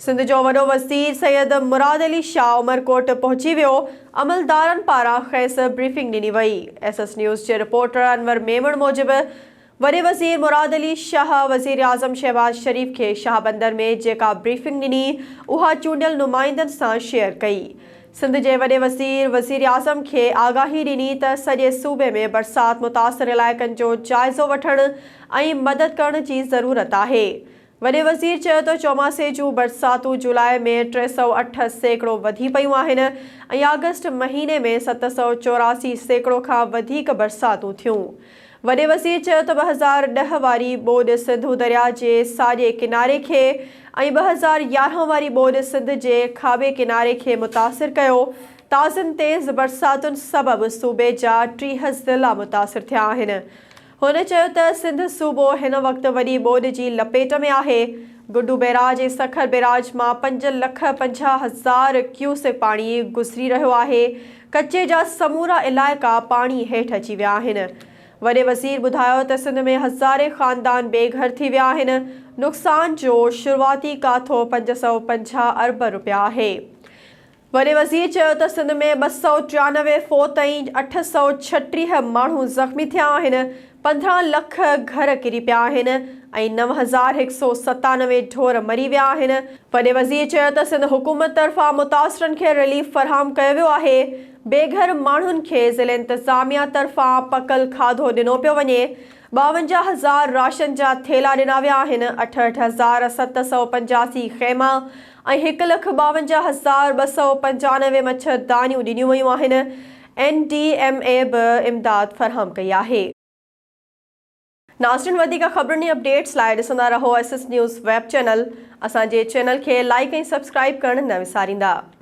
سنڌ جو وڏو وزير سيد مراد علي شاهه عمرڪوٽ پهچي ويو، عملدارن پاران کيس بريفنگ ڏني وئي. ايس ايس نيوز جي رپورٽر انور ميمڻ موجب وڏي وزير مراد علي شاهه وزيراعظم شهباز شريف کي شاهه بندر ۾ جيڪا بريفنگ ڏني اها چونڊيل نمائندن سان شيئر ڪئي. سنڌ جي وڏي وزير وزيراعظم کي آگاهي ڏني ته سڄي صوبي ۾ برسات متاثر علائقن جو جائزو وٺڻ ۽ مدد ڪرڻ جي ضرورت آهي. وڏي وزير چيو ته چوماسي جون برساتون جولاء ۾ 308% وڌي پيون آهن ۽ آگسٽ مهيني ۾ 784% کان وڌيڪ برساتون ٿيون. وڏي وزير چيو ته 2010 واري ٻوڏ سنڌو درياء جي ساڄي ڪناري کي ۽ 2011 واري ٻوڏ سنڌ جي کاٻي ڪناري کي متاثر ڪيو، تازين تيز برساتن سبب صوبي جا 30 ضلعا متاثر ٿيا آهن. هن چيو ته سنڌ صوبو هن وقت وڏي ٻوڏ جي لپيٽ ۾ آهي، گڊو بئراج ۽ سکر بئراج مان 5 لک 50 هزار ڪيوسڪ پاڻي گذري رهيو آهي، ڪچي جا سمورا علائقا پاڻي هيٺ اچي ويا آهن. وڏي وزير ٻڌايو ته سنڌ ۾ هزارين خاندان بي گهر ٿي ويا آهن، نقصان جو شروعاتي ڪاٿو 550 ارب رپيا آهي. وڏي وزير چيو ته سنڌ ۾ 293 فوت ۽ 836 ماڻهو زخمي ٿيا آهن، 15 لک گهر ڪري پيا آهن ۽ 9197 ڍور مري ويا آهن. وڏي وزير چيو ته سنڌ حڪومت طرفان متاثرن کي رليف فراهم ڪيو ويو آهي، بي گهر ماڻهن کي ضلعي انتظاميا طرفان پڪل کاڌو ڏنو پيو وڃي، 52 هزار راشن جا ٿيلها ڏنا ويا آهن، 68785 خيما ۽ هڪ لک 52 هزار 295 مڇر دانيون ڏنيون ويون آهن، اين ڊي ايم اي به امداد فراهم ڪئي آهي. ناظرين وڌيڪ خبرن ۽ اپڊيٽس لاء ڏسندا رهو S S news web channel اسان جي چينل کي لائيڪ ۽ سبسڪرائيب ڪرڻ نه وساريندا.